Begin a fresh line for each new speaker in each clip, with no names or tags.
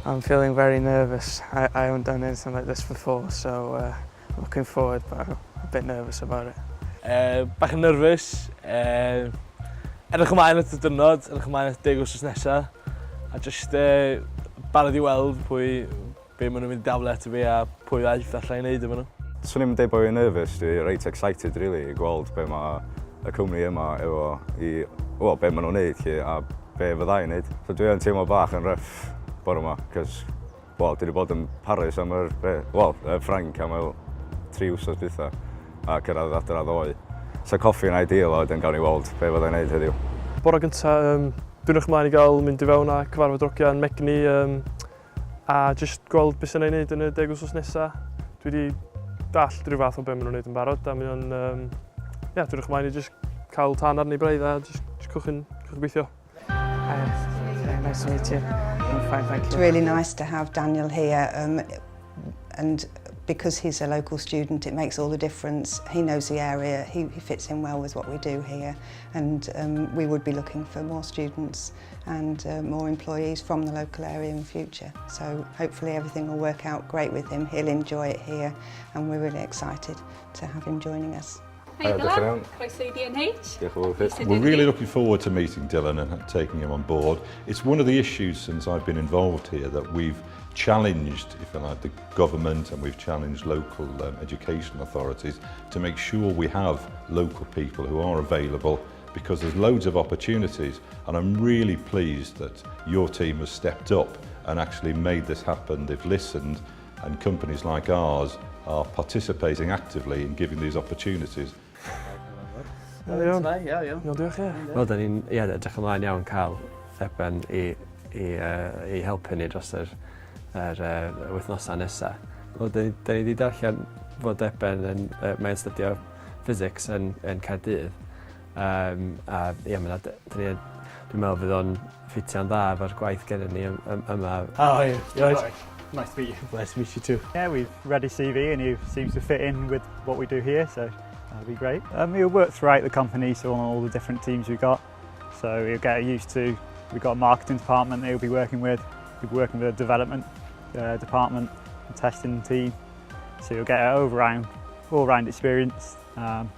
I'm feeling very nervous. I, I haven't done anything like this before, so uh, looking forward, but I'm a bit nervous about it.
Uh, bach yn nervous. Uh, edrych ymlaen at y dynod, edrych ymlaen at deg wythnos nesaf. A just uh, barod i weld pwy, be maen nhw'n mynd i daflu at fi a pwy aeth allai wneud efo nhw.
Swn i'n deud bod fi'n nervous, dwi reit excited really i gweld be mae y cwmni yma efo i, wel, be maen nhw'n neud lly a be fyddai'n neud. So dwi yn teimlo bach yn rough bore yma, cos, wel, dwi wedi bod yn Paris am yr, be, wel, Ffrainc am y tri wsos dwytha a cyrraedd adra ddoe. So coffi yn ideal a wedyn gawn ni weld be fyddai'n neud heddiw.
Bore gynta, um, dwi'n edrych ymlaen i gael mynd i fewn a cyfarfod Rogian Megni um, a jyst gweld beth sy'n ei wneud yn y deg wythnos nesaf. Dwi wedi dallt rhyw fath o beth maen nhw'n wneud yn barod a mae o'n, um, yeah, dwi'n edrych ymlaen i jyst cael tân arni braidd a jyst, jyst cychwyn, cychwyn gweithio.
Hi, nice to meet you. I'm fine, thank you.
It's really nice to have Daniel here um, and because he's a local student, it makes all the difference. He knows the area, he, he fits in well with what we do here, and um, we would be looking for more students and uh, more employees from the local area in future. So hopefully everything will work out great with him. He'll enjoy it here, and we're really excited to have him joining us.
Hi Dylan, croeso i DNH.
Diolch yn fawr.
We're really looking forward to meeting Dylan and taking him on board. It's one of the issues since I've been involved here that we've challenged, if you like, the government and we've challenged local um, education authorities to make sure we have local people who are available because there's loads of opportunities and I'm really pleased that your team has stepped up and actually made this happen. They've listened and companies like ours are participating actively in giving these opportunities.
Iawn.
Iawn, iawn.
Iawn, diolch, ie.
Wel, da ni'n ie, edrych ymlaen iawn cael Eben i, i, uh, i helpu ni dros yr, yr uh, wythnosau nesaf. Wel, da, da ni wedi darllen fod Eben yn, uh, mae'n astudio physics yn, yn Caerdydd. Um, a ie, yeah, da ni, dwi'n meddwl fydd o'n ffitio'n dda efo'r gwaith gennym ni yma.
How are you? You all right?
Nice to meet you.
Nice to meet you too.
Yeah, we've read his CV and he seems to fit in with what we do here, so that'll be great. Um, he'll work throughout the company, so on all the different teams we've got. So he'll get used to, we've got a marketing department that he'll be working with, he'll be working with a development uh, department, a testing team. So he'll get an overround, all-round experience. Um,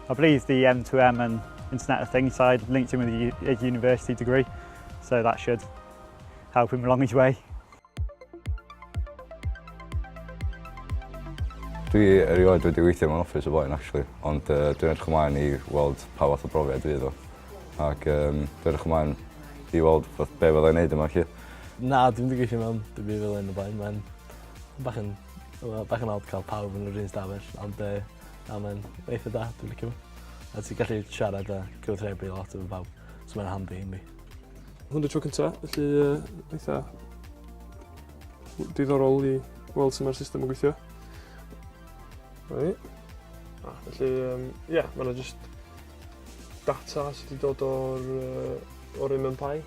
I believe the M2M and Internet of Things side linked in with a university degree, so that should help him along his way.
Dwi erioed wedi weithio mewn office o blaen actually, ond uh, dwi'n edrych ymlaen i weld pa fath o brofiad fydd o. Ac um, dwi'n edrych ymlaen i weld be fyddai'n neud yma 'lly.
Na, dwi'm 'di gweithio mewn dim byd fel 'yn o blaen. Mae'n bach yn wel bach yn od cael pawb yn yr un stafell ond yy na mae'n eitha da, dwi'n licio fo. A ti'n gallu siarad a cyfathrebu lot efo pawb, so mae'n handi i mi.
Hwn 'di'r tro cynta, felly yy eitha diddorol i weld sut mae'r system yn gweithio. Right. Ah, felly, um, ie, yeah, mae yna just data sydd wedi dod o'r, uh, o'r MMPI.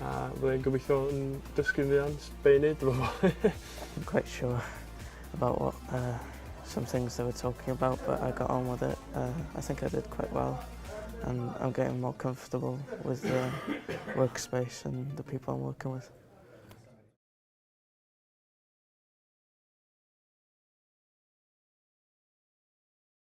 A fyddai'n gobeithio yn dysgu'n fuan be i wneud efo fo.
I'm quite sure about what uh, some things they were talking about, but I got on with it. Uh, I think I did quite well, and I'm getting more comfortable with the workspace and the people I'm working with.